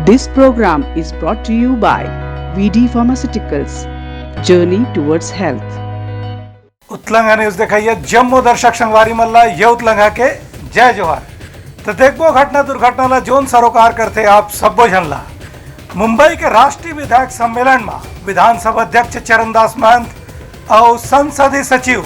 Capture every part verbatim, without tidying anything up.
This program is brought to you by V D Pharmaceuticals, Journey Towards Health. Utlangha news देखइया जम्मो दर्शक संगवारी मन ला ये उतलंघा के जय जोहार। तो देखबो घटना दुर्घटना ला जोन सरोकार करथे आप सब्बो झन ला। मुंबई के राष्ट्रीय विधायक सम्मेलन मा विधानसभा अध्यक्ष चरणदास महंत अउ संसदीय सचिव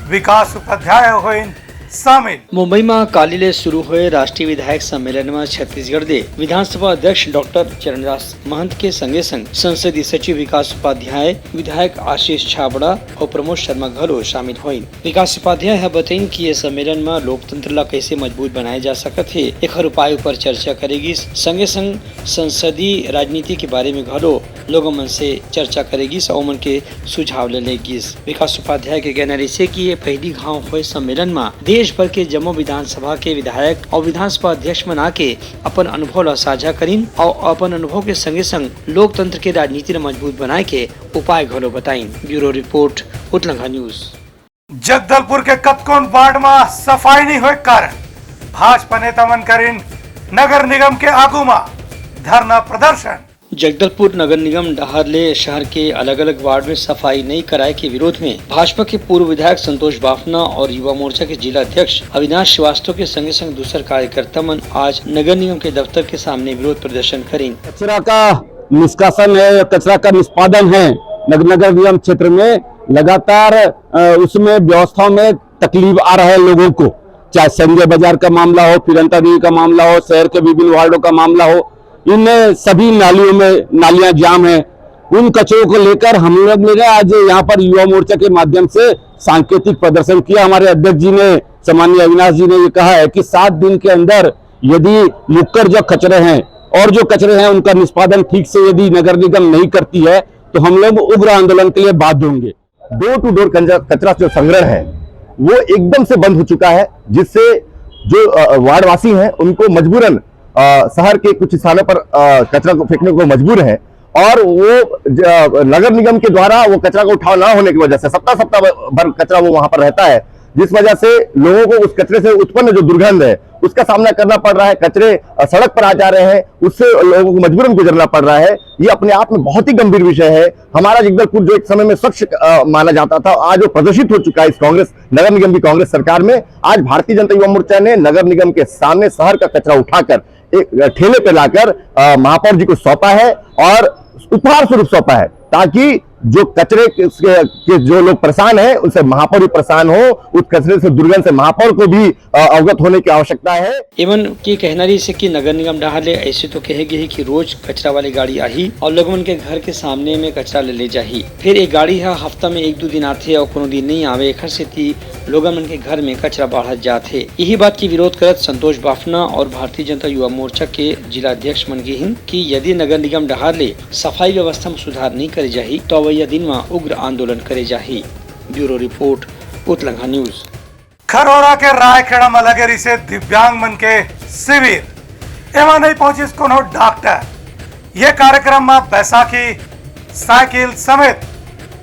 विकास उपाध्याय होइन शामिल। मुंबई म काली ले शुरू होए राष्ट्रीय विधायक सम्मेलन म छत्तीसगढ़ दे विधानसभा अध्यक्ष डॉक्टर चरणदास महंत के संगे संग संसदीय सचिव विकास उपाध्याय, विधायक आशीष छाबड़ा अउ प्रमोद शर्मा घलो शामिल होइन। विकास उपाध्याय ह बतइन कि ये सम्मेलन म लोकतंत्र ला कइसे मजबूत बनाए जा सकत हे, एखर उपाय ऊपर चर्चा करे गिस। संगे संग संसदीय राजनीति के बारे में घलो लोगों मन से चर्चा करे गिस अउ ओमन के सुझाव ले ले गिस। विकास उपाध्याय के कहना रहिसे कि ये पहिली घाव होए सम्मेलन म देश भर के जम्मो विधानसभा के विधायक अउ विधानसभा अध्यक्ष मन आके अपन अनुभव ला साझा करिन अउ अपन अनुभव के संगे संग लोकतंत्र के राजनीति ला मजबूत बनाए के उपाय घलो बताइन। Bureau report, Utlangha news. Jagdalpur के कतकोन वार्ड म सफाई नइ होए कारण भाजपा नेता मन करिन नगर निगम के आगू म धरना प्रदर्शन। जगदलपुर नगर निगम डहार ले शहर के अलग-अलग वार्ड में सफाई नइ कराए के विरोध में भाजपा के पूर्व विधायक संतोष बाफना और युवा मोर्चा के जिला अध्यक्ष अविनाश श्रीवास्तव के संगे-संग दूसर कार्यकर्ता मन आज नगर निगम के दफ्तर के सामने विरोध प्रदर्शन करिन। कचरा का निष्कासन है, कचरा का निष्पादन है, नगर, नगर निगम क्षेत्र में लगातार, अ, उसमें व्यवस्था में तकलीफ आ रहा है लोगों को, चाहे संजय बाजार का मामला हो, फिरंता देवी का मामला हो, शहर के विभिन्न वार्डों का मामला हो, इन सभी नालियों में नालियां जाम हैं। उन कचरों को लेकर हम लोग ने आज यहाँ पर युवा मोर्चा के माध्यम से सांकेतिक प्रदर्शन किया। हमारे अध्यक्ष जी ने, सम्माननीय अविनाश जी ने ये कहा है कि सात दिन के अंदर यदि मुक्कड़ जो कचरे हैं और जो कचरे हैं उनका निष्पादन ठीक से यदि नगर निगम नहीं करती है तो हम लोग उग्र आंदोलन के लिए बाध्य होंगे। डोर टू डोर कचरा जो संग्रहण है वो एकदम से बंद हो चुका है, जिससे जो, अ, वार्डवासी हैं उनको मजबूरन, अ, शहर के कुछ स्थानों पर, अ, कचरा को फेंकने को मजबूर हैं और वो ज-, अ, नगर निगम के द्वारा वो कचरा का उठाव ना होने की वजह से सप्ताह सप्ताह भर कचरा वो वहां पर रहता है, जिस वजह से लोगों को उस कचरे से उत्पन्न जो दुर्गंध है उसका सामना करना पड़ रहा है। कचरे, अ, सड़क पर आ जा रहे हैं, उससे लोगों को मजबूरन गुजरना पड़ रहा है। ये अपने आप में बहुत ही गंभीर विषय है। हमारा जगदलपुर जो एक समय में स्वच्छ, अ, माना जाता था, आज वो प्रदूषित हो चुका है इस कांग्रेस, नगर निगम की कांग्रेस सरकार में। आज भारतीय जनता युवा मोर्चा ने नगर निगम के सामने शहर का कचरा उठाकर एक ठेले पे लाकर, अ, महापौर जी को सौंपा है और उपहार स्वरूप सौंपा है, ताकि जो कचरे के, के जो लोग परेशान हैं, उनसे महापौर भी परेशान हो, उस कचरे से, दुर्गंध से महापौर को भी, अ, अवगत होने की आवश्यकता है। एमन के कहना रहिसे कि नगर निगम डहार ले ऐसे तो कहे गे हे कि रोज कचरा वाली गाड़ी आही और लोगमन के घर के सामने में कचरा ले, ले जाही। फिर एक गाड़ी ह हफ्ता में एक दू दिन आथे और कोनो दिन नहीं आवे, एखर सेती लोगन मन के घर में कचरा बाढ़त जात हे। यही बात के विरोध करत संतोष बाफना और भारतीय जनता युवा मोर्चा के जिला अध्यक्ष मन गे हिन कि यदि नगर निगम डहार ले सफाई व्यवस्था में सुधार नहीं करे जाही, तो अवैया दिन में उग्र आंदोलन करे जाही। Bureau report, Utlangha news. Kharora के रायखेड़ा म लगे रिसे दिव्यांग मन के शिविर, एमा नहीं पहुंचिस कोनो डॉक्टर। ये कार्यक्रम म बैसाखी, साइकिल समेत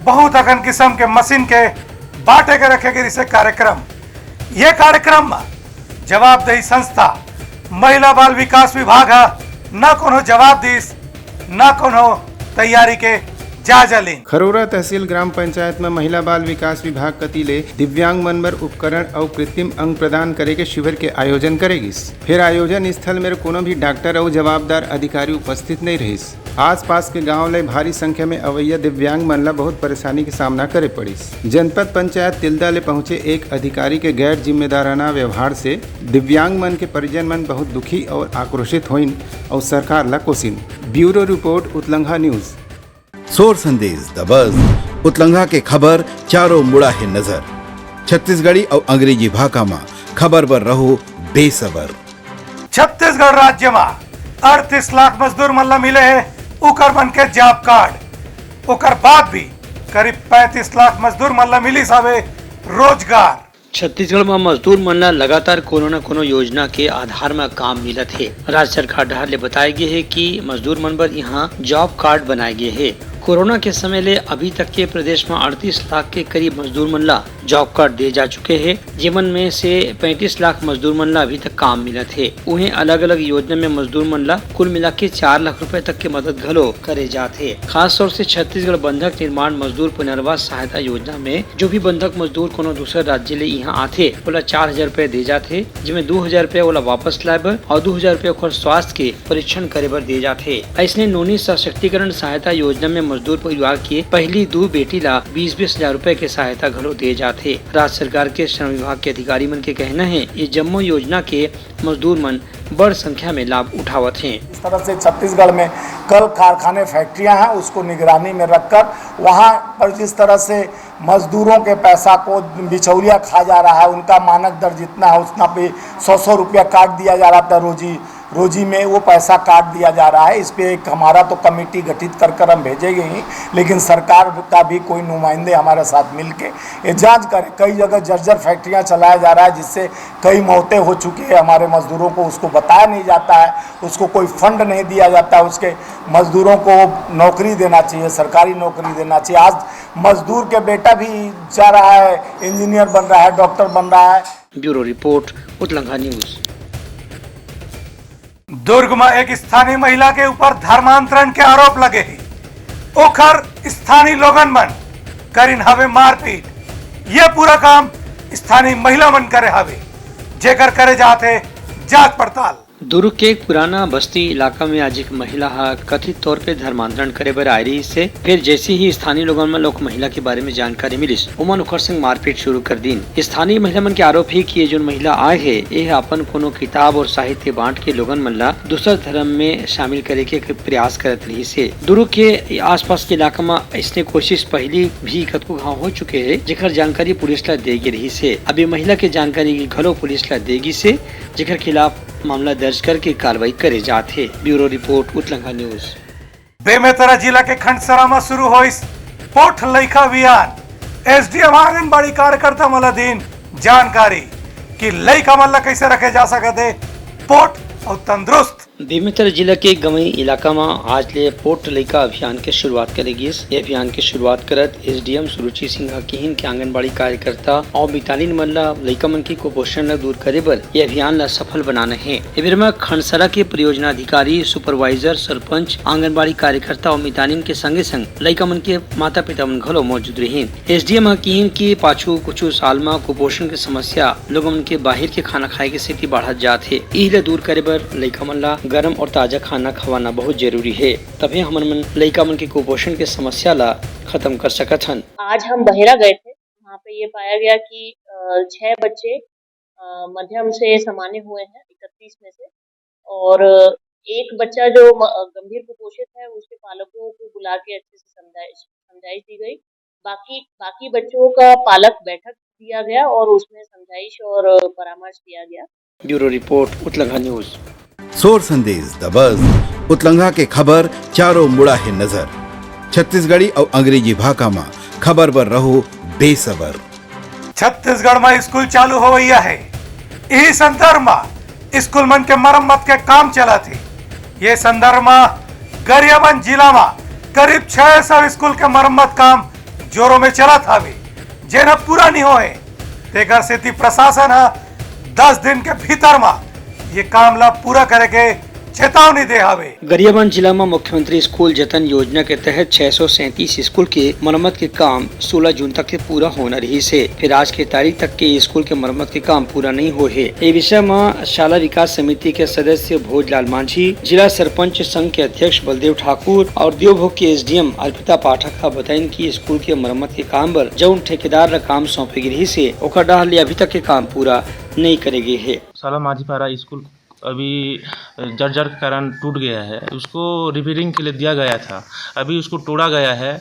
बहुत अकन किस्म के मशीन के बांटे के रखे गे रिसे कार्यक्रम। ये कार्यक्रम म जवाबदेही संस्था महिला बाल विकास विभाग ह न कोनो जवाब दिस, न कोनो तैयारी के जायजा लीन। खरोरा तहसील ग्राम पंचायत म महिला बाल विकास विभाग कति ले दिव्यांग मन बर उपकरण अउ कृत्रिम अंग प्रदान करे के शिविर के आयोजन करे गिस। फेर आयोजन स्थल मेर कोनो भी डॉक्टर अउ जवाबदार अधिकारी उपस्थित नइ रहिस। आसपास के गांव ले भारी संख्या में अवैया दिव्यांग मन ला बहुत परेशानी के सामना करे पड़िस। जनपद पंचायत तिल्दा ले पहुंचे एक अधिकारी के गैर जिम्मेदाराना व्यवहार से दिव्यांग मन के परिजन मन बहुत दुखी और आक्रोशित होइन और सरकार ला कोसिन। Bureau report, Utlangha news. Sor Sandesh दबस, उतलंघा के खबर चारों मुड़ा हे नजर। छत्तीसगढ़ी अउ अंग्रेजी भाखा म खबर बर रहो बेसबर। छत्तीसगढ़ राज्य म अड़तीस लाख मजदूर मन ल मिले हे उकर मन के जॉब कार्ड। ओकर बाद भी करीब पैंतीस लाख मजदूर मन ल मिलिस हवे रोजगार। छत्तीसगढ़ म मजदूर मन ल लगातार कोनो न कोनो योजना के आधार म काम मिलत हे। राज्य सरकार डहार ले बताए गे हे कि मजदूर मन बर इहां जॉब कार्ड बनाए गे हे। कोरोना के समय ले अभी तक के प्रदेश म अड़तीस लाख के करीब मजदूर मन ला जॉब कार्ड दे जा चुके हे, जेमन में से पैंतीस लाख मजदूर मन ला अभी तक काम मिलत हे। उहें अलग-अलग योजना में मजदूर मन ला कुल मिला के चार लाख रुपए तक के मदद घलो करे जात हे। खास तौर से छत्तीसगढ़ बंधक निर्माण मजदूर पुनर्वास सहायता योजना में जो भी बंधक मजदूर कोनो दूसर राज्य ले इहां आथे, ओला चार हजार रुपए दे जात हे, जेमे दू हजार रुपए ओला वापस लाए बर और दू हजार रुपए ओकर स्वास्थ्य के परीक्षण करे बर दे जात हे। अइसने नोनी सशक्तिकरण सहायता योजना में मजदूर परिवार के पहली दू बेटी ला बीस बीस हजार रुपए के सहायता घलो दे जात हे। राज्य सरकार के श्रम विभाग के अधिकारी मन के कहना हे, ये जम्मो योजना के मजदूर मन बड़ संख्या में लाभ उठावत हें। इस तरह से छत्तीसगढ़ में कल कारखाने, फैक्ट्रियां हैं, उसको निगरानी में रखकर वहां पर जिस तरह से मजदूरों के पैसा को बिचौलिया खा जा रहा है, उनका मानक दर जितना है उतना पे सौ सौ रुपया काट दिया जा रहा था रोजी रोजी में, वो पैसा काट दिया जा रहा है। इस पे एक हमारा तो कमेटी गठित कर कर हम भेजेंगे ही, लेकिन सरकार का भी कोई नुमाइंदे हमारे साथ मिलके ये जांच करें। कई जगह जर्जर फैक्ट्रियां चलाया जा रहा है, जिससे कई मौतें हो चुकी है हमारे मजदूरों को, उसको बताया नहीं जाता है, उसको कोई फंड नहीं दिया जाता है, उसके मजदूरों को नौकरी देना चाहिए, सरकारी नौकरी देना चाहिए। आज मजदूर के बेटा भी जा रहा है, इंजीनियर बन रहा है, डॉक्टर बन रहा है। Bureau report, Utlangha news. Durg में एक स्थानीय महिला के ऊपर धर्मांतरण के आरोप लगे हे, ओखर स्थानीय लोगन मन करिन हवे मारपीट। ये पूरा काम स्थानीय महिला मन करे हवे, जेकर करे जात हे जांच पड़ताल। दुर्ग के एक पुराना बस्ती इलाका में आज एक महिला ह कथित तौर पे धर्मांतरण करे बर आए रहिस हे। फिर जैसे ही स्थानीय लोगन मन ल ओकर महिला के बारे में जानकारी मिलिस, ओमन ओकर संग मारपीट शुरू कर दीन। स्थानीय महिला मन के आरोप हे कि ये जोन महिला आए हे, ये ह अपन कोनो किताब और साहित्य बांट के लोगन मन ला दूसर धर्म में शामिल करे के प्रयास करत रहिस हे। दुर्ग के आसपास के इलाका म अइसने कोशिश पहली भी कतको घाव हो चुके हे, जेकर जानकारी पुलिस ला दे गे रहिस हे। अब ये महिला के जानकारी घलो पुलिस ला दे गिस हे, जेकर खिलाफ मामला दर्ज करके कार्रवाई करे जात हे। Bureau report, Utlangha news. Bemetara जिला के खंडसरा म शुरू होइस पोठ लइका अभियान। एसडीएम आंगनबाड़ी कार्यकर्ता मन ल दीन जानकारी कि लइका मन ल कइसे रखे जा सकत हे पोठ अउ तंदुरुस्त। बेमेतरा जिला के गंवई इलाका म आज ले पोठ लइका अभियान के शुरुआत करे गिस। ये अभियान के शुरुआत करत एसडीएम सुरुचि सिंह ह किहिन के आंगनबाड़ी कार्यकर्ता अउ मितानिन मन ल लइका मन के कुपोषण ल दूर करे बर ये अभियान ल सफल बनाना हे। ए बेर म खंडसरा के परियोजना अधिकारी, सुपरवाइजर, सरपंच, आंगनबाड़ी कार्यकर्ता अउ मितानिन के संगे-संग लइका मन के माता-पिता मन घलो मौजूद रहिन। एसडीएम ह किहिन कि पाछू कुछु साल म कुपोषण के समस्या लोगन मन के बाहिर के खाना खाए के सेती बाढ़त जात हे। इही ल दूर करे बर लइका मन ल गरम अउ ताजा खाना खवाना बहुत जरूरी हे, तभे हमन मन लइका मन के कुपोषण के समस्या ल खत्म कर सकत हन। आज हम बहेरा गए थे, वहाँ पे ये पाया गया कि, अ, छह बच्चे, अ, मध्यम से सामान्य हुए हैं इकतीस में से, और एक बच्चा जो म-, गंभीर कुपोषित है, उसके पालकों को बुला के अच्छे से समझाइश, समझाइश दी गई। बाकी, बाकी बच्चों का पालक बैठक दिया गया और उसमें समझाइश और परामर्श दिया गया। Bureau report, Utlangha news. Sor Sandesh दबस, उतलंघा के खबर चारों मुड़ा हे नजर। छत्तीसगढ़ी अउ अंग्रेजी भाखा म खबर बर रहो बेसबर। छत्तीसगढ़ म स्कूल चालू होवइया हे। इही संदर्भ म स्कूल मन के मरम्मत के काम चलत हे। ये संदर्भ म गरियाबंद जिला म करीब छह सौ स्कूल के मरम्मत काम जोरों में चलत हवे, जेन ह पूरा नइ होए। तेकर सेती प्रशासन ह दस दिन के भीतर म ये काम ल पूरा करे के चेतावनी दे हवे। गरियाबंद जिला म मुख्यमंत्री स्कूल जतन योजना के तहत छह सौ सैंतीस स्कूल के मरम्मत के काम सोलह जून तक के पूरा होना रहिस हे, फिर आज के तारीख तक के स्कूल के मरम्मत के काम पूरा नइ होए हे। ए विषय म शाला विकास समिति के सदस्य भोजलाल मांझी, जिला सरपंच संघ के अध्यक्ष बलदेव ठाकुर अउ देवभोग के एसडीएम अर्पिता पाठक ह बताइन कि स्कूल के मरम्मत के काम बर जउन ठेकेदार ल काम सौंपे गे रहिस हे, ओकर डहर ले अभी तक के काम पूरा नइ करे गे हे। शाला मांझीपारा स्कूल अभी जर्जर के कारण टूट गया है, उसको रिपेयरिंग के लिए दिया गया था, अभी उसको तोड़ा गया है,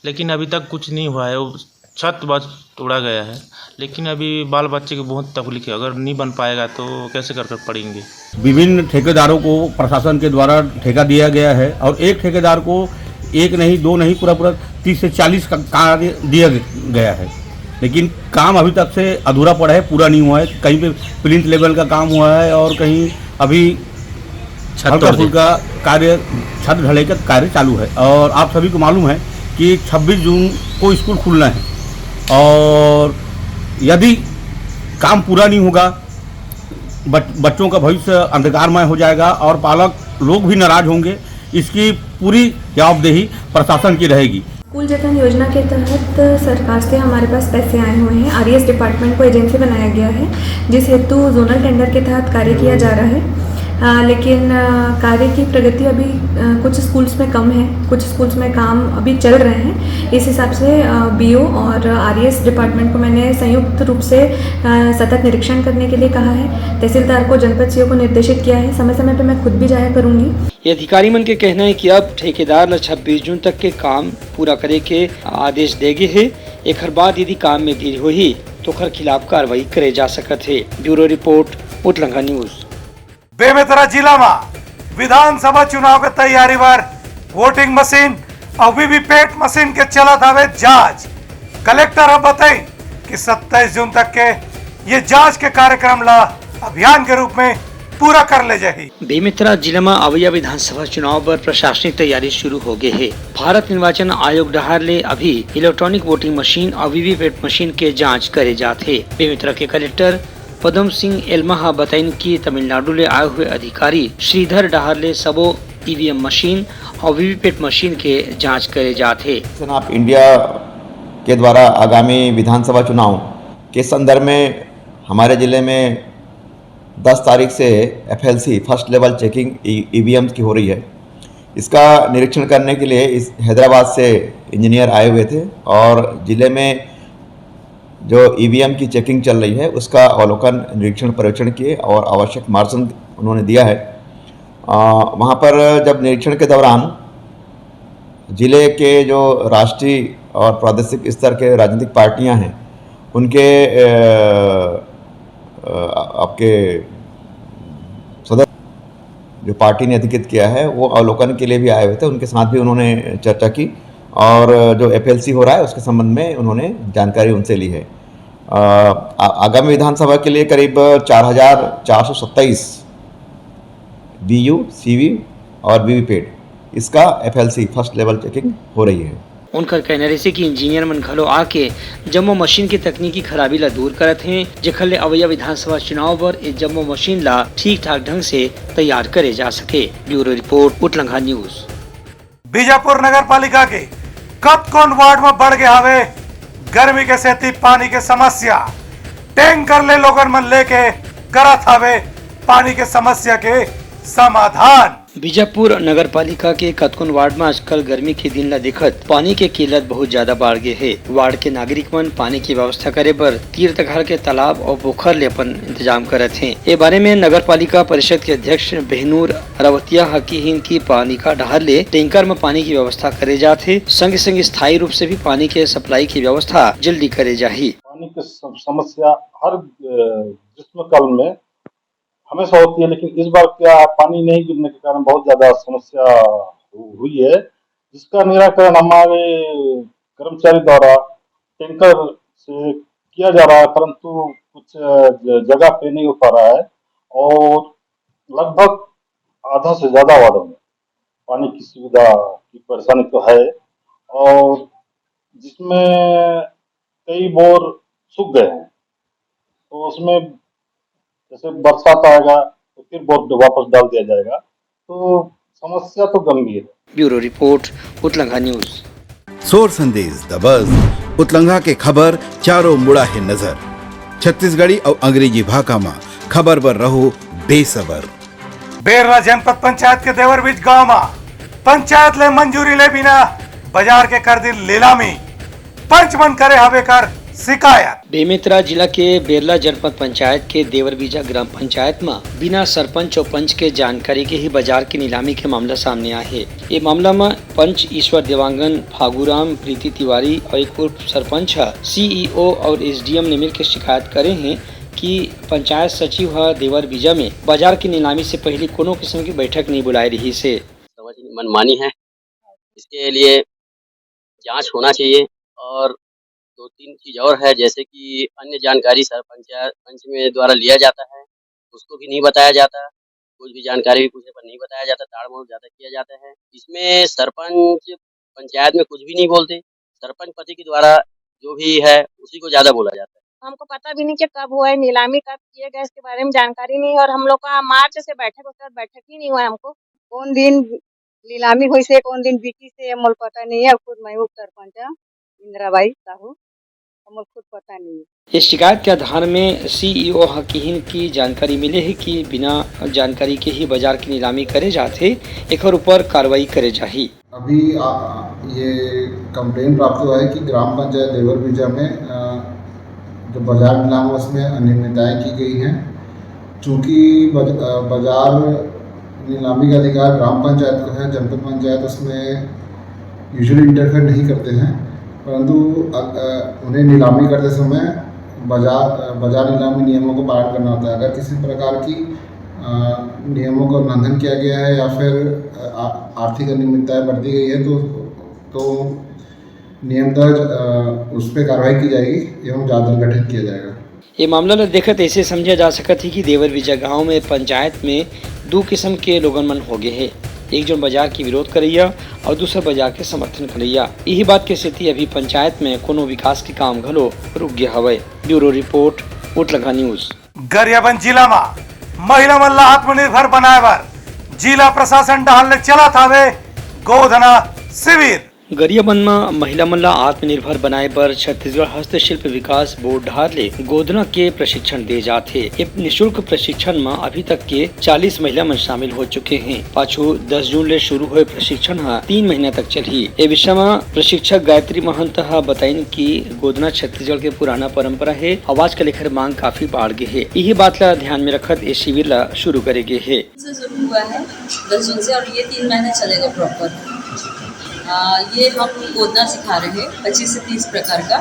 लेकिन अभी तक कुछ नहीं हुआ है। वो छत बस तोड़ा गया है, लेकिन अभी बाल बच्चे की बहुत तकलीफ है, अगर नहीं बन पाएगा तो कैसे कर कर पढ़ेंगे। विभिन्न ठेकेदारों को प्रशासन के द्वारा ठेका दिया गया है और एक ठेकेदार को एक नहीं, दो नहीं, पूरा पूरा तीस से चालीस का कार्य दिया गया है, लेकिन काम अभी तक से अधूरा पड़ा है, पूरा नहीं हुआ है। कहीं पे प्लिंथ लेवल का काम हुआ है और कहीं अभी छत हल्का फुल्का कार्य, छत ढलाई का कार्य चालू है और आप सभी को मालूम है कि छब्बीस जून को स्कूल खुलना है और यदि काम पूरा नहीं होगा, बच, बच्चों का भविष्य अंधकारमय हो जाएगा और पालक लोग भी नाराज होंगे। इसकी पूरी जवाबदेही प्रशासन की रहेगी। स्कूल जतन योजना के तहत सरकार से हमारे पास पैसे आए हुए हैं। आरईएस डिपार्टमेंट को एजेंसी बनाया गया है, जिस हेतु जोनल टेंडर के तहत कार्य किया जा रहा है। आ, लेकिन आ, कार्य की प्रगति अभी आ, कुछ स्कूल्स में कम है, कुछ स्कूल्स में काम अभी चल रहे हैं। इस हिसाब से बीओ और आरईएस डिपार्टमेंट को मैंने संयुक्त रूप से आ, सतत निरीक्षण करने के लिए कहा है। तहसीलदार को, जनपद सीओ को निर्देशित किया है। समय समय पर मैं खुद भी जाया करूंगी। ये अधिकारी मन के कहना है कि अब ठेकेदार ला छब्बीस जून तक के काम पूरा करे के आदेश दे गे हे। एखर बाद यदि काम में देरी होही, तो ओखर खिलाफ कार्रवाई करे जा सकत हे। Bureau report, Utlangha news. Bemetara जिला म विधानसभा चुनाव के तैयारी बर वोटिंग मशीन अउ वीवीपैट मशीन के चलत हवे जांच। कलेक्टर ह बताइन कि सत्ताईस जून तक के ये जांच के कार्यक्रम ला अभियान के रूप में पूरा कर ले जाही। बेमेतरा जिला म अवइया विधानसभा चुनाव बर प्रशासनिक तैयारी शुरू हो गे हे। भारत निर्वाचन आयोग डहार ले अभी इलेक्ट्रॉनिक वोटिंग मशीन अउ वीवीपैट मशीन के जांच करे जात हे। बेमेतरा के कलेक्टर पदम सिंह एल्मा ह बताइन कि तमिलनाडु ले आए हुए अधिकारी श्रीधर डहार ले सबो ईवीएम मशीन अउ वीवीपैट मशीन के जांच करे जात हे। ऑफ इंडिया के द्वारा आगामी विधानसभा चुनाव के संदर्भ में हमारे जिले में दस तारीख से FLC, first level checking, EVM की हो रही है। इसका निरीक्षण करने के लिए इस हैदराबाद से इंजीनियर आए हुए थे और जिले में जो ईवीएम की चेकिंग चल रही है, उसका अवलोकन, निरीक्षण, परीक्षण किए और आवश्यक मार्गदर्शन उन्होंने दिया है। अ, वहाँ पर जब निरीक्षण के दौरान जिले के जो राष्ट्रीय और प्रादेशिक स्तर के राजनीतिक पार्टियां हैं, उनके, अ, अ, आपके सदस्य जो पार्टी ने अधिकृत किया है, वो अवलोकन के लिए भी आए हुए थे, उनके साथ भी उन्होंने चर्चा की और जो एफएलसी हो रहा है, उसके संबंध में उन्होंने जानकारी उनसे ली है। अ, आ-, आगामी विधानसभा के लिए करीब चार हज़ार चार सौ सत्ताईस वीयू, सीवी और वीवीपैट, इसका एफएलसी, फर्स्ट लेवल चेकिंग हो रही है। उनकर कहना रहिसे कि इंजीनियर मन घलो आके जम्मो मशीन के तकनीकी खराबी ला दूर करत हें, जेखर ले अवइया विधानसभा चुनाव बर ए जम्मो मशीन ला ठीक ठाक ढंग से तैयार करे जा सके। Bureau report, Utlangha news. Bijapur नगर पालिका के कतकोन वार्ड म बढ़ गे हावे गर्मी के सेती पानी के समस्या। टैंकर ले लोगन मन लेके करत हावे पानी के समस्या के समाधान। बीजापुर नगर पालिका के कतकोन वार्ड म आजकल गर्मी के दिन ल देखत पानी के किल्लत बहुत ज्यादा बाढ़ गे हे। वार्ड के नागरिक मन पानी के व्यवस्था करे बर तीर तखार के तालाब अउ पोखर ले अपन इंतजाम करत हें। ए बारे में नगर पालिका परिषद के अध्यक्ष बहनूर अरावतिया ह किहिन कि पालिका डहार ले टैंकर म पानी के व्यवस्था करे जात हे, संगे-संगे स्थायी रूप से भी पानी के सप्लाई के व्यवस्था जल्दी करे जाही। पानी के सम-, समस्या हर, अ, ग्रीष्मकाल में हमेशा होती है, लेकिन इस बार क्या पानी नहीं गिरने के कारण बहुत ज्यादा समस्या हु-, हुई है, जिसका निराकरण हमारे कर्मचारी द्वारा टैंकर से किया जा रहा है, परंतु कुछ ज-, जगह पे नहीं हो पा रहा है और लगभग आधा से ज्यादा वार्डों में पानी की सुविधा की परेशानी तो है और जिसमें कई बोर सूख गए हैं, तो उसमें जैसे बरसात आएगा तो फिर बोर वापस डाल दिया जाएगा। तो समस्या तो गंभीर है। Bureau report, Utlangha news. Sor Sandesh दबस, उतलंघा के खबर चारों मुड़ा हे नजर। छत्तीसगढ़ी अउ अंग्रेजी भाखा म खबर बर रहो बेसबर। बेरला जनपद पंचायत के देवरबीज गांव म पंचायत ले मंजूरी ले बिना बाजार के कर दिन लीलामी, पंच मन करे हवे कर शिकायत। बेमेतरा जिला के बेरला जनपद पंचायत के देवरबीजा ग्राम पंचायत म बिना सरपंच अउ पंच के जानकारी के ही बाजार के नीलामी के मामला सामने आए हे। ये मामला म पंच ईश्वर देवांगन, फागुराम, प्रीति तिवारी अउ एक उप सरपंच ह सीईओ अउ एसडीएम ले मिलके शिकायत करे हें कि पंचायत सचिव ह देवरबीजा में बाजार के नीलामी से पहले कोनो किस्म के बैठक नहीं बुलाए रिहिस हे। समझ मनमानी है, इसके लिए जांच होना चाहिए। और दो तीन चीज और है, जैसे कि अन्य जानकारी सरपंच या पंच में द्वारा लिया जाता है, उसको भी नहीं बताया जाता। कुछ भी जानकारी भी पूछने पर नहीं बताया जाता, ताड़ मोड़ ज्यादा किया जाता है। इसमें सरपंच पंचायत में कुछ भी नहीं बोलते, सरपंच पति के द्वारा जो भी है उसी को ज्यादा बोला जाता है। हमको पता भी नहीं कि कब हुआ है, नीलामी कब किए गए, इसके बारे में जानकारी नहीं है। और हम लोग का मार्च से बैठक होता है, बैठक ही नहीं हुआ है हमको। कौन दिन नीलामी हुई से, कौन दिन बिकी से, मोल पता नहीं है। खुद मैं उप सरपंच हूँ, इंदिरा बाई साहू, मोल खुद पता नहीं है। इस शिकायत के आधार में सीईओ ह किहिन की जानकारी मिले हे कि बिना जानकारी के ही बाजार की नीलामी करे जाथे, एकर ऊपर कार्रवाई करे जाही। अभी आ, ये कंप्लेंट प्राप्त हुआ है कि ग्राम पंचायत देवर बीजा में, अ, जो बाजार नीलाम है, उसमें अनियमितताएं की गई हैं। चूँकि बज-, अ, बाजार नीलामी का अधिकार ग्राम पंचायत को है, जनपद पंचायत उसमें यूजुअली इंटरफेयर नहीं करते हैं, परंतु अ, अ, उन्हें नीलामी करते समय बाजार, अ, बाजार नीलामी नियमों को पालन करना होता है। अगर किसी प्रकार की, अ, नियमों का उल्लंघन किया गया है या फिर, अ, आ-, आर्थिक अनियमितताएं बरती गई है, तो, तो नियम दर्ज, अ, उस पर कार्रवाई की जाएगी एवं जांच गठित किया जाएगा। ये मामला ल देखत ऐसे समझा जा सकत हे कि देवर बीजा गांव में पंचायत में दू किस्म के लोगन मन हो गए हे, एक जोन बाजार के विरोध करैया और दूसर बाजार के समर्थन करैया। यही बात के सेती अभी पंचायत में कोनो विकास के काम घलो रुक गया हवय। Bureau report, Utlangha news. Gariaband जिला मा महिला मन ला आत्मनिर्भर बनाए बर जिला प्रशासन डहार ले चलत हावे गोधना शिविर। गरियाबंद म महिला मन ला आत्मनिर्भर बनाए बर छत्तीसगढ़ हस्तशिल्प विकास बोर्ड डहार ले गोधना के प्रशिक्षण दे जात हे। ए निशुल्क प्रशिक्षण म अभी तक के चालीस महिला मन शामिल हो चुके हे। पाछू दस जून ले शुरू होए प्रशिक्षण ह तीन महीना तक चलही। ए विषय म प्रशिक्षक गायत्री महंत ह बताइन कि गोधना छत्तीसगढ़ के पुराना परंपरा हे, अउ आजकल एखर मांग काफी बाढ़ गे हे। इही बात ला ध्यान में रखत ए शिविर ला शुरू करे गे हे। से शुरू हुआ है दस जून से और ये तीन महीने चलेगा प्रॉपर। आ, ये हम गोदना सिखा रहे हैं पच्चीस से तीस प्रकार का,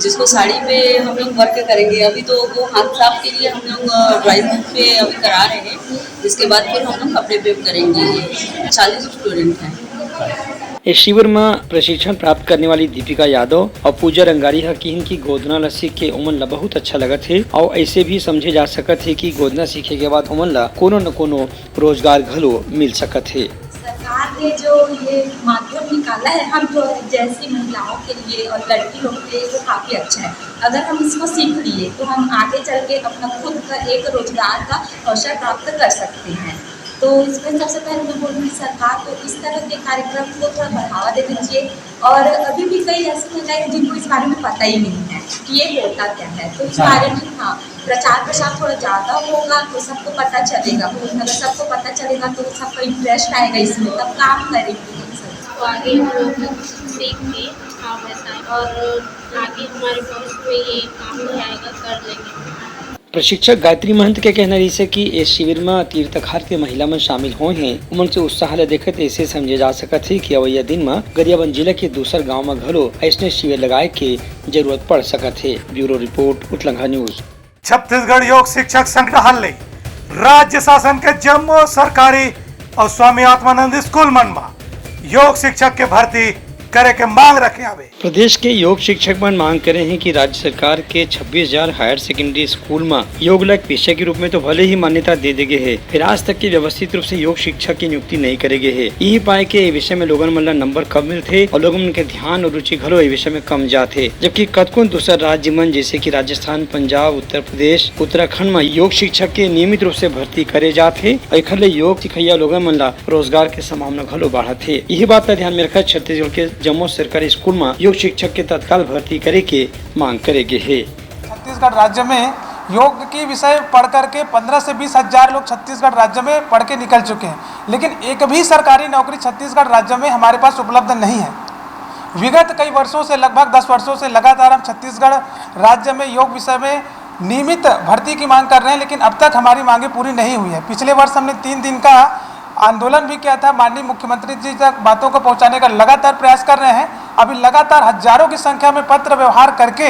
जिसको साड़ी पे हम लोग वर्क करेंगे। अभी तो वो हाथ साफ के लिए हम लोग ड्राई रूम पे अभी करा रहे हैं, इसके बाद फिर हम लोग कपड़े पे करेंगे। ये चालीस स्टूडेंट हैं। इस शिविर म प्रशिक्षण प्राप्त करने वाली दीपिका यादव और पूजा रंगारी ह किहिन कि गोदना ल सीख के ओमन ल बहुत अच्छा लगत हे और ऐसे भी समझे जा सकत हे कि गोदना सीखे के बाद ओमन ल कोनो न कोनो रोजगार घलो मिल सकत हे। सरकार ने जो ये माध्यम निकाला है, हम जो जैसी महिलाओं के लिए और लड़की लोग के लिए, वो काफ़ी अच्छा है। अगर हम इसको सीख लिए तो हम आगे चल के अपना खुद का एक रोजगार का अवसर प्राप्त कर सकते हैं। तो इसमें सबसे पहले मैं बोलूँगी, सरकार को इस तरह के कार्यक्रम को थोड़ा बढ़ावा देना चाहिए। और अभी भी कई ऐसी महिलाएं हैं जिनको इस बारे में पता ही नहीं है कि ये होता क्या है। तो इस अच्छा। बारे में, हाँ, प्रचार प्रसार थोड़ा ज़्यादा होगा तो सबको पता चलेगा। अगर सबको पता चलेगा तो सबका इंटरेस्ट आएगा इसमें, तब काम करेंगे हम सब। तो आगे हम लोग सीख के, हाँ, वैसा है। और आगे हमारे भविष्य में ये काम भी आएगा, कर लेंगे। प्रशिक्षक गायत्री महंत के कहना रहिस हे कि ए शिविर म तीर तखार के महिला मन शामिल होए हें। उमन के उत्साह ल देखत ऐसे समझे जा सकत हे कि अवइया दिन म गरियाबंद जिला के दूसर गांव म घलो अइसने शिविर लगाए के जरूरत पड़ सकत हे। Bureau report, Utlangha news. Chhattisgarh योग शिक्षक संघ डहार ले राज्य शासन के जम्मो सरकारी और स्वामी आत्मानंद स्कूल मन म योग शिक्षक के भर्ती करे के मांग रखे हवे। प्रदेश के योग शिक्षक मन मांग करे हें कि राज्य सरकार के छब्बीस हजार हायर सेकेंडरी स्कूल म योग ला एक विषय के रूप में तो भले ही मान्यता दे दे गे हे, फिर आज तक के व्यवस्थित रूप से योग शिक्षक की नियुक्ति नहीं करे गे हे। यही पाए के ए विषय में लोगन मन ला नंबर कम मिलथे और लोगन मन के ध्यान और रुचि घलो ए विषय में कम जात हे, जबकि कतकोन दूसर राज्य मन जैसे कि राजस्थान, पंजाब, उत्तर प्रदेश, उत्तराखंड म योग शिक्षक के नियमित रूप से भर्ती करे जात हे और एखर ले योग सिखैया लोगन मन ला रोजगार के संभावना घलो बाढ़त हे। यही बात ला ध्यान में रखत छत्तीसगढ़ के जम्मो सरकारी स्कूल म योग शिक्षक के तत्काल भर्ती करे के मांग करे गे हे। छत्तीसगढ़ राज्य में योग की विषय पढ़ करके पन्द्रह से बीस हजार लोग छत्तीसगढ़ राज्य में पढ़ के निकल चुके हैं, लेकिन एक भी सरकारी नौकरी छत्तीसगढ़ राज्य में हमारे पास उपलब्ध नहीं है। विगत कई वर्षों से, लगभग दस वर्षों से लगातार हम छत्तीसगढ़ राज्य में योग विषय में नियमित भर्ती की मांग कर रहे हैं, लेकिन अब तक हमारी मांगें पूरी नहीं हुई है। पिछले वर्ष हमने तीन दिन का आंदोलन भी किया था, माननीय मुख्यमंत्री जी तक बातों को पहुंचाने का लगातार प्रयास कर रहे हैं। अभी लगातार हजारों की संख्या में पत्र व्यवहार करके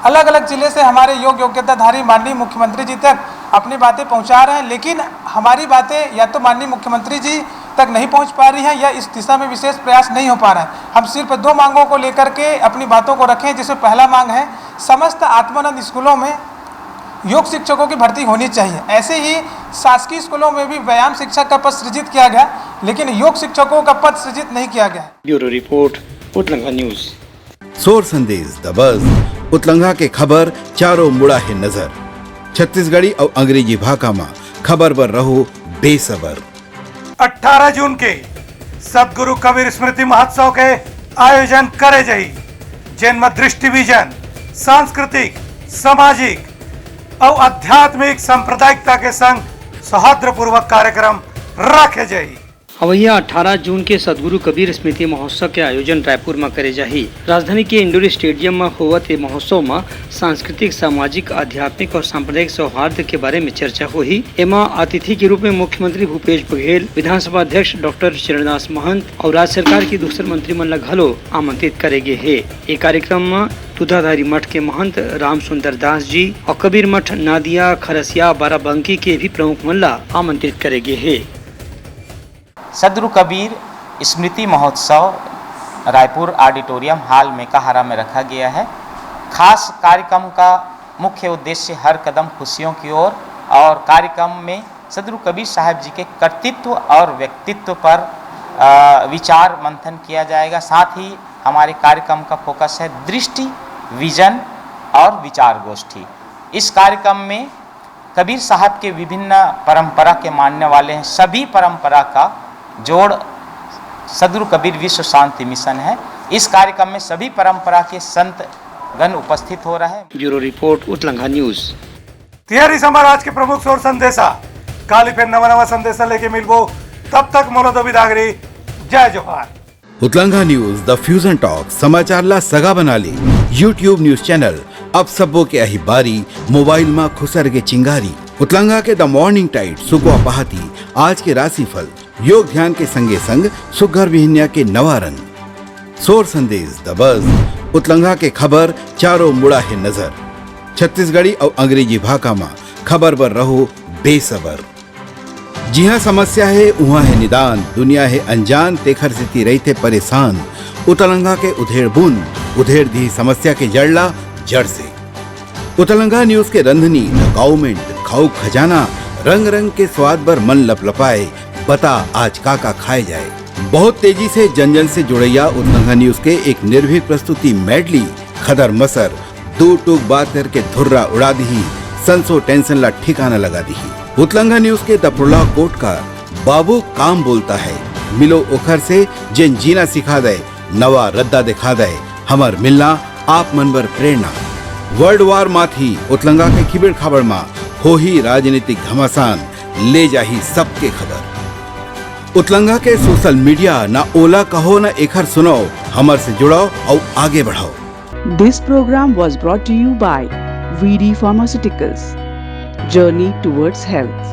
अलग-अलग जिले से हमारे योग योग्यताधारी माननीय मुख्यमंत्री जी तक अपनी बातें पहुंचा रहे हैं, लेकिन हमारी बातें या तो माननीय मुख्यमंत्री जी तक नहीं पहुंच पा रही हैं या इस दिशा में विशेष प्रयास नहीं हो पा रहा है। हम सिर्फ दो मांगों को लेकर के अपनी बातों को रखें, जिसमें पहला मांग है समस्त आत्मानंद स्कूलों में योग शिक्षकों की भर्ती होनी चाहिए। ऐसे ही शासकीय स्कूलों में भी व्यायाम शिक्षक का पद सृजित किया गया, लेकिन योग शिक्षकों का पद सृजित नहीं किया गया। Bureau report, Utlanga news. Sor Sandesh दबस, उतलंगा के खबर चारों मुड़ा हे नजर। छत्तीसगढ़ी अउ अंग्रेजी भाखा म खबर बर रहो बेसबर। अट्ठारह जून के सदगुरु कबीर स्मृति महोत्सव के आयोजन करे जाही, जेन म दृष्टि विजन, सांस्कृतिक, सामाजिक अउ आध्यात्मिक सांप्रदायिकता के संग सौहार्दपूर्वक कार्यक्रम रखे जाही। अवइया अट्ठारह जून के सदगुरु कबीर स्मृति महोत्सव के आयोजन रायपुर म करे जाही। राजधानी के इंडोर स्टेडियम म होवत ए महोत्सव म सांस्कृतिक, सामाजिक, आध्यात्मिक और सांप्रदायिक सौहार्द के बारे में चर्चा होही। एमा अतिथि के रूप में मुख्यमंत्री भूपेश बघेल, विधानसभा अध्यक्ष डॉक्टर चरणदास महंत और राज्य सरकार के दूसर मंत्री मन ल घलो आमंत्रित करे गे हे। ए कार्यक्रम म तुधाधारी मठ के महंत राम सुंदर दास जी और कबीर मठ नादिया, खरसिया, बाराबंकी के भी प्रमुख मन ल आमंत्रित करे गे हे। सदगुरु कबीर स्मृति महोत्सव रायपुर ऑडिटोरियम हॉल मेकाहारा में रखा गया है। खास कार्यक्रम का मुख्य उद्देश्य हर कदम खुशियों की ओर और कार्यक्रम में सदगुरु कबीर साहब जी के कर्तृत्व और व्यक्तित्व पर अ, विचार मंथन किया जाएगा। साथ ही हमारे कार्यक्रम का फोकस है दृष्टि, विजन और विचार गोष्ठी। इस कार्यक्रम में कबीर साहब के विभिन्न परंपरा के मानने वाले हैं, सभी परंपरा का जोड़ सदगुरु कबीर विश्व शांति मिशन है। इस कार्यक्रम में सभी परंपरा के संत गण उपस्थित हो रहे हैं। Bureau report, Utlanga news. तिहारी समाज आज के प्रमुख सोर संदेशा। काली फिर नवा नवा संदेशा लेके मिलबो, तब तक मोला दो बिदागरी। जय जोहार। उतलंगा न्यूज, द फ्यूजन टॉक, समाचार ला सगा बना ले। YouTube न्यूज चैनल, अब सबो के आही बारी, मोबाइल मा खुसर के चिंगारी। उतलंगा के द मॉर्निंग टाइड, सुकवा पहाती, आज के राशिफल, योग ध्यान के संगे संग सुग्घर बिहनिया के नवा रंग। सोर संदेश दबस, उतलंगा के खबर चारों मुड़ा हे नजर। छत्तीसगढ़ी अउ अंग्रेजी भाखा मा खबर बर रहो बेसबर। जिहाँ समस्या हे, उहाँ हे निदान, दुनिया हे अनजान, तेखर सेती रहिथे परेशान। उतलंगा के उधेड़ बुन, उधेड़ दिही समस्या के जड़ ला जड़ से। उतलंगा न्यूज के रंधनी, द काउमेंट, खाऊ खजाना, रंग रंग के स्वाद बर मन लपलपाए, बता आज का का खाए जाए। बहुत तेजी से जन जन से जुड़ैया उतलंगा न्यूज के एक निर्भीक प्रस्तुति मेडली, खदर मसर, दू टूक बात करके धुर्रा उड़ा दिही, संसो टेंशन ला ठिकाना लगा दिही। उतलंगा न्यूज के दफुड़ला कोटकार, बाबू काम बोलता है, मिलो ओखर से जेन जीना सिखा दे, नवा रद्दा दिखा दे, हमर मिलना आप मन बर प्रेरणा। वर्ल्ड वार माथी उतलंगा के खिबेड़ खाबड़ मा होही राजनीतिक घमासान, ले जाही सबके खबर। उतलंगा के सोशल मीडिया, ना ओला कहो ना एखर सुनाओ, हमर से जुड़ाओ अउ आगे बढ़ाओ। This program was brought to you by V D Pharmaceuticals, Journey Towards Health.